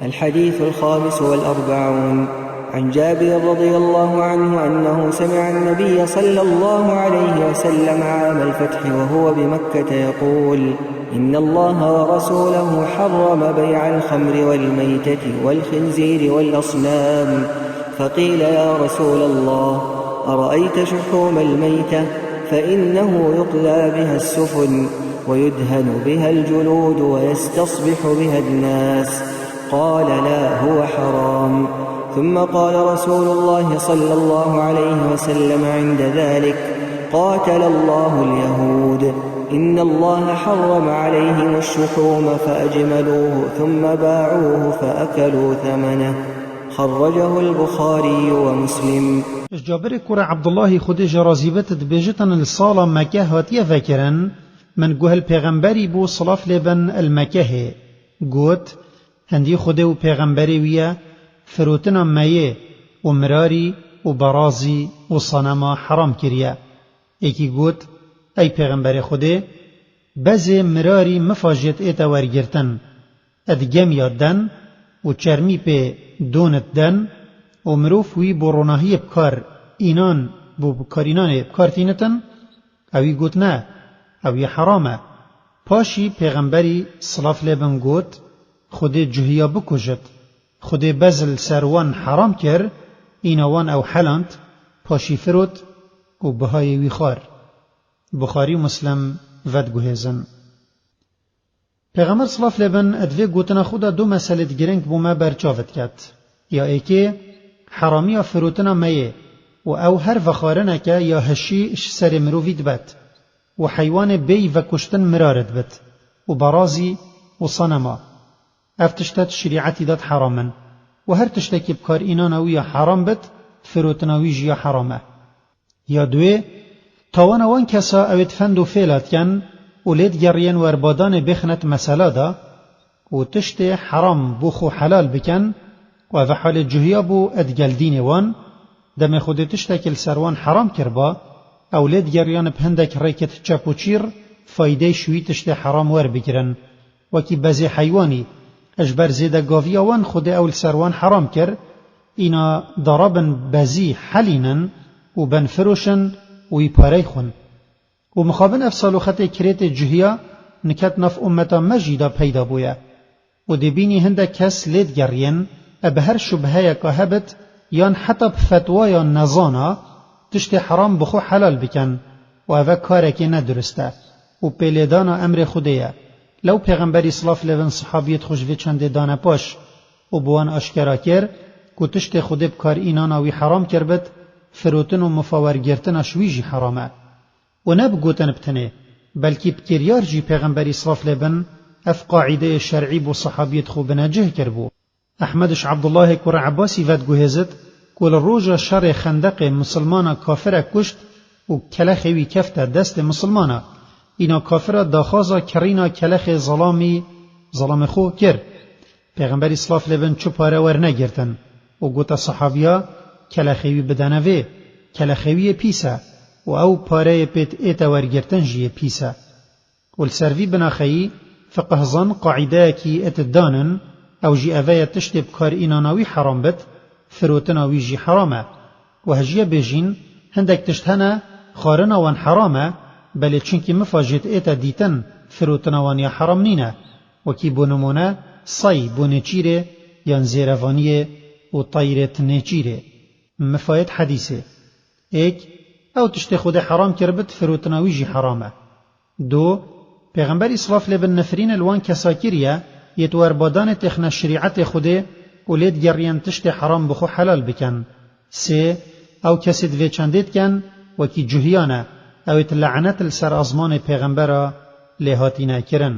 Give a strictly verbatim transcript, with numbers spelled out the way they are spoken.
الحديث الخامس والأربعون. عن جابر رضي الله عنه أنه سمع النبي صلى الله عليه وسلم عام الفتح وهو بمكة يقول: إن الله ورسوله حرم بيع الخمر والميتة والخنزير والأصنام. فقيل: يا رسول الله، أرأيت شحوم الميتة؟ فإنه يقلى بها السفن، ويدهن بها الجلود، ويستصبح بها الناس. قال: لا، هو حرام. ثم قال رسول الله صلى الله عليه وسلم عند ذلك: قاتل الله اليهود، إن الله حرم عليهم الشحوم فأجملوه ثم باعوه فأكلوا ثمنه. خرجه البخاري ومسلم. Ji Cabirê kurê Abdullahî, Xwedê jê razî bit, dibêjit: Li sala Meke hatiye vekirin, min guh li pêxemberî bû, silav lê bin, li Mekehê. Got: Hindî Xwedê û pêxemberê wî ye, firotina meyê û mirarî û berazî û sanema heram kiriye. Êkî got: Ey pêxemberê Xwedê, bezê mirarî mifa jêt ête wergirtin, ed gemiya den û çermî pê donit den û mirov wî bo ronahiyê bikar înan, bo bikarînanê bikar tînitin? Ewî got: Ne, ew yê heram e. Paşî pêxemberî, silav lê bin, got: Xwedê cuhiya bikujit. Xwedê bez li ser wan heram kir, îna wan ew heland, paşî firot û bihayê wî xwar. Buxarî û Muslim vediguhêzin. Pêxember, silav lê bin, di vê gotina xwe de du meselêt girîng bo me ber çav diket. Ya êkê, heramiya firotina meyê û ew her vexwarineke ya hişî ji serê mirovî dibet û heywanê bêyî vekuştin mirar dibit û berazî û sanema. Ev tişte di şerîetî de heram in û her tiştekî bi kar înana wî ya heram bit, firotina wî jî ya heram e. Ya duê, tawana wan kesa ew ê di fend û fêla dikin û lê digeriyên werbadanê bêxine di mesela de û tiştê heram bo xwe helal bikin û ev halê cuhiya bû di gel dînê wan, demê Xwedê tiştekî li ser wan heram kiriba, ew lê digeriyan bi hindek rêkê di çep û çîr faydey ji wî tiştê heram werbigirin. Wekî bezê heywanî, ji ber zêdegaviya wan Xwedê ew li ser wan heram kir, îna darabin bezî helînin û ben firoşin û wî parey xwin. Û mixabin ev saloxetê kirêtê cuhiya niket nav ummeta me jî de peyda bûye. Û dê bînî hindek kes lê digeriyên, e bi her şubheyeka hebit, yan heta bi fetwaya nezana, tiştê heram bi xwe helal bikin û ev e karekê nedurist e û pêlêdana emrê Xwedê ye. Lew pêxemberî, silav lê bin, sihabiyêt xwe ji vê çendê dane paş û bi wan aşkera kir ku tiştê Xwedê bi kar înana wî heram kiribit, firotin û mifa wergirtina ji wî jî heram e. Û ne bi gotin bi tenê, belkî bi kiryar jî pêxemberî, silav lê bin, ev qaîdeyê şer'î bo sihabiyêt xwe binecih kiribû. Ehmed ji Abdullahê kurê Ebbasî vediguhêzit ku li roja şerê Xendeqê misilmana kafirek kuşt û kelexê wî kefte destê misilmana. Îna kafira daxwaza kirîna kelexê zelamî, zelamê xwe kir. Pêxemberî, silav lê bin, çi pare wernegirtin û gote sihabiya, kelexê wî bidene vê, kelexê wî yê pîs e û ew pareyê pê ête wergirtin jî yê pîs e. Û li ser vî binaxeyî fiqihzan qaîdeyekî êt danin, ew jî eve ye, tiştê bi kar înana wî heram bit, firotina wî jî heram e. Û hejîye bêjîn, hindek tişt hene, xwarina wan heram e, belê çunkî mifa jêt ête dîtin, firotina wan ya heram nîne. Wekî bo nimûne, sey bo nêçîrê yan zêrevaniyê û teyrêt nêçîrê. Mifayêt hedîsê. Êk, ew tiştê Xwedê heram kiribit, firotina wî jî heram e. Du, pêxemberî, silav lê bin, nifrîne li wan kesa kiriye, yê di werbadanê têxine şerîetê Xwedê û lê digeriyên tiştê heram bi xwe helal bikin. Sê, ew kesê di vê çendê dikin, wekî cuhiyan e, ew ê di lenet li ser ezmanê pêxembera lê hatîne kirin.